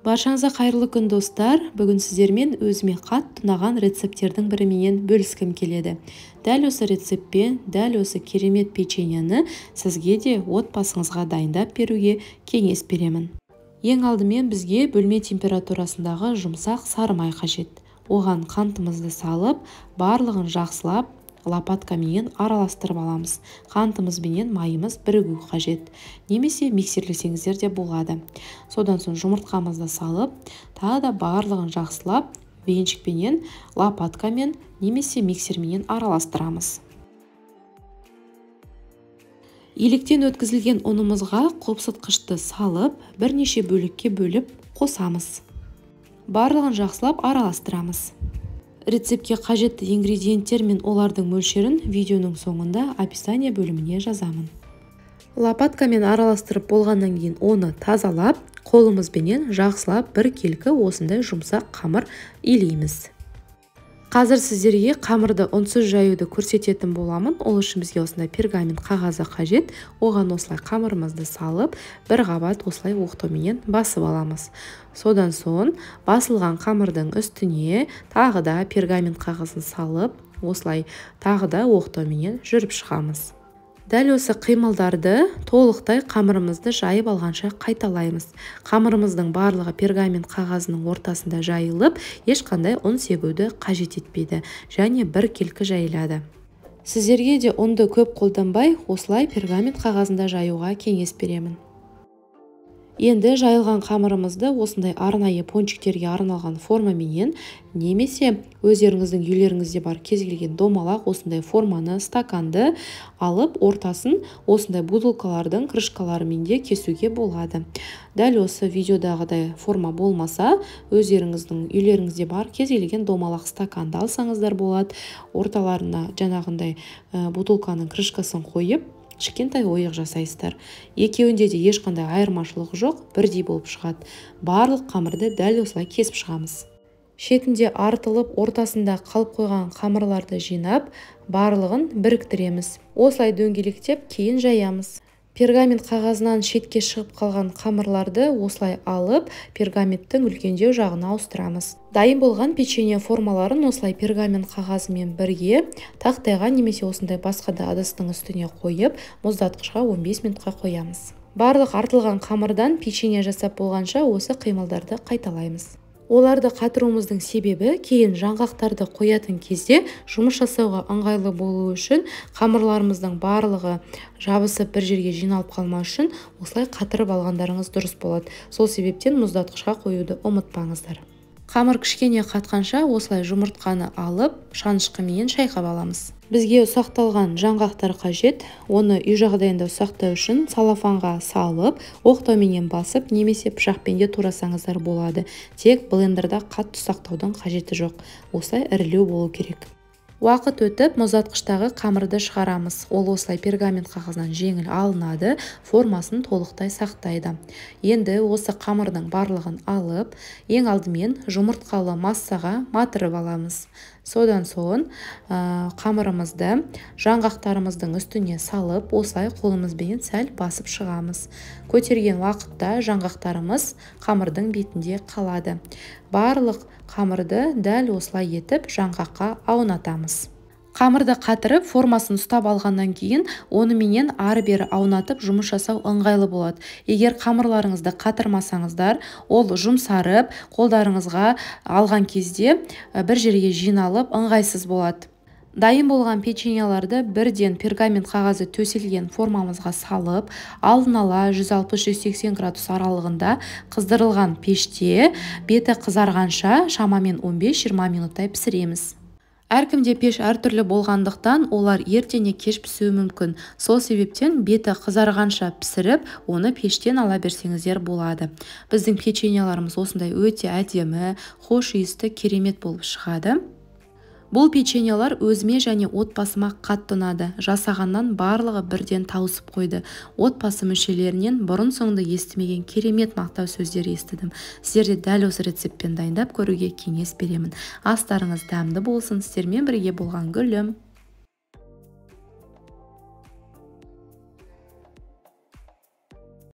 Баршаңызға қайырлы күн, достар. Бүгін сіздермен өзіме қатты ұнаған рецепттердің біріменен бөліскім келеді. Дәл осы рецептпен, дәл осы керемет печеньені сізге де отбасыңызға дайындап беруге кеңес беремін. Ең алдымен бізге бөлме температурасындағы жұмсақ сары май қажет. Оған қантымызды салып, барлығын жақсылап лопаткаменен араластырып аламыз. Қантымыз бенен майымыз бірігу қажет. Немесе миксерлесеңіздер де болады. Содан соң жұмыртқамызды салып, тағы да барлығын жақсылап венчикпенен, лопаткамен немесе миксерменен араластырамыз. Електен өткізілген ұнымызға қопсытқышты салып, бірнеше бөлікке бөліп қосамыз. Барлығын жақсылап араластырамыз. Рецептке қажетті ингредиенттер мен олардың мөлшерін видеоның соңында описание бөліміне жазамын. Лопаткамен араластырып болғаннан кейін оны тазалап, қолымызбенен жақсылап бір келкі осындай жұмсақ қамыр илейміз. Қазір сіздерге қамырды ұнсыз жаюды көрсететін боламын. Ол үшін бізге осындай пергамент қағазы қажет. Оған осылай қамырымызды салып, бір қабат осылай оқтауменен басып аламыз. Содан соң басылған қамырдың үстіне тағы да пергамент қағазын салып, осылай тағы да оқтауменен жүріп шығамыз. Дәл осы қимылдарды толықтай қамырымызды жайып алғанша қайталаймыз. Қамырымыздың барлығы пергамент қағазының ортасында жайылып, ешқандай ұн себуді қажет етпейді және бір келкі жайылады. Сіздерге де ұнды көп қолданбай, осылай пергамент қағазында жаюға кеңес беремін. Енді жайылған қамырымызды осындай арнайы пончиктерге арналған формаменен немесе өздеріңіздің үйлеріңізде бар кез келген домалақ осындай форманы, стаканды алып, ортасын осындай бутылкалардың крышкаларымен де кесуге болады. Дәл осы видеодағыдай форма болмаса, өздеріңіздің үйлеріңізде бар кез келген домалақ стаканды алсаңыздар болады. Орталарына жаңағындай бутылканың крышкасын қойып, кішкентай ойық жасайсыздар. Екеуінде де ешқандай айырмашылық жоқ, бірдей болып шығады. Барлық қамырды дәл осылай кесіп шығамыз. Шетінде артылып, ортасында қалып қойған қамырларды жинап, барлығын біріктіреміз. Осылай дөңгелектеп кейін жаямыз. Пергамент қағазынан шетке шығып қалған қамырларды осылай алып, пергаменттің үлкендеу жағына ауыстырамыз. Дайын болған печенье формаларын осылай пергамент қағазымен бірге тақтайға немесе осындай басқа да ыдыстың үстіне қойып, мұздатқышқа 15 минутқа қоямыз. Барлық артылған қамырдан печенье жасап болғанша осы қимылдарды қайталаймыз. Оларды қатыруымыздың себебі кейін жаңғақтарды қоятын кезде жұмыс жасауға ыңғайлы болу үшін қамырларымыздың барлығы жабысып бір жерге жиналып қалмау үшін осылай қатырып алғандарыңыз дұрыс болады. Сол себептен мұздатқышқа қоюды ұмытпаңыздар. Қамыр кішкене қатқанша осылай жұмыртқаны алып, шанышқыменен шайқап аламыз. Бізге ұсақталған жаңғақтар қажет. Оны үй жағдайында ұсақтау үшін салафанға салып, оқтауменен басып, немесе пышақпен де турасаңыздар болады. Тек блендерда қатты ұсақтаудың қажеті жоқ. Осылай ірілеу болу керек. Уақыт өтіп, мұздатқыштағы қамырды шығарамыз. Ол осылай пергамент қағазынан жеңіл алынады, формасын толықтай сақтайды. Енді осы қамырдың барлығын алып, ең алдымен жұмыртқалы массаға матырып аламыз. Содан соң қамырымызды жаңғақтарымыздың үстіне салып, осылай қолымызбен сәл басып шығамыз. Көтерген уақытта жаңғақтарымыз қамырдың бетінде қалады. Барлық қамырды дәл осылай етіп жаңғаққа аунатамыз. Қамырды қатырып, формасын ұстап алғаннан кейін оныменен ары-бері аунатып жұмыс жасау ыңғайлы болады. Егер қамырларыңызды қатырмасаңыздар, ол жұмсарып, қолдарыңызға алған кезде бір жерге жиналып ыңғайсыз болады. Дайын болған печеньеларды бірден пергамент қағазы төселген формамызға салып, алдын ала 160-180 градус аралығында қыздырылған пеште беті қызарғанша шамамен 15-20 минуттай пісіреміз. Әркімде пеш әртүрлі болғандықтан олар ерте не кеш пісуі мүмкін. Сол себептен беті қызарғанша пісіріп, оны пештен ала берсеңіздер болады. Біздің печеньеларымыз осындай өте әдемі, хош иісті, керемет болып шығады. Бұл печеньелар өзіме және отбасыма қатты ұнады. Жасағаннан барлығы бірден тауысып қойды. Отбасы мүшелерінен бұрын-соңды естімеген керемет мақтау сөздер естідім. Сіздер де дәл осы рецептпен дайындап көруге кеңес беремін. Астарыңыз дәмді болсын. Сіздермен бірге болған Гүлім.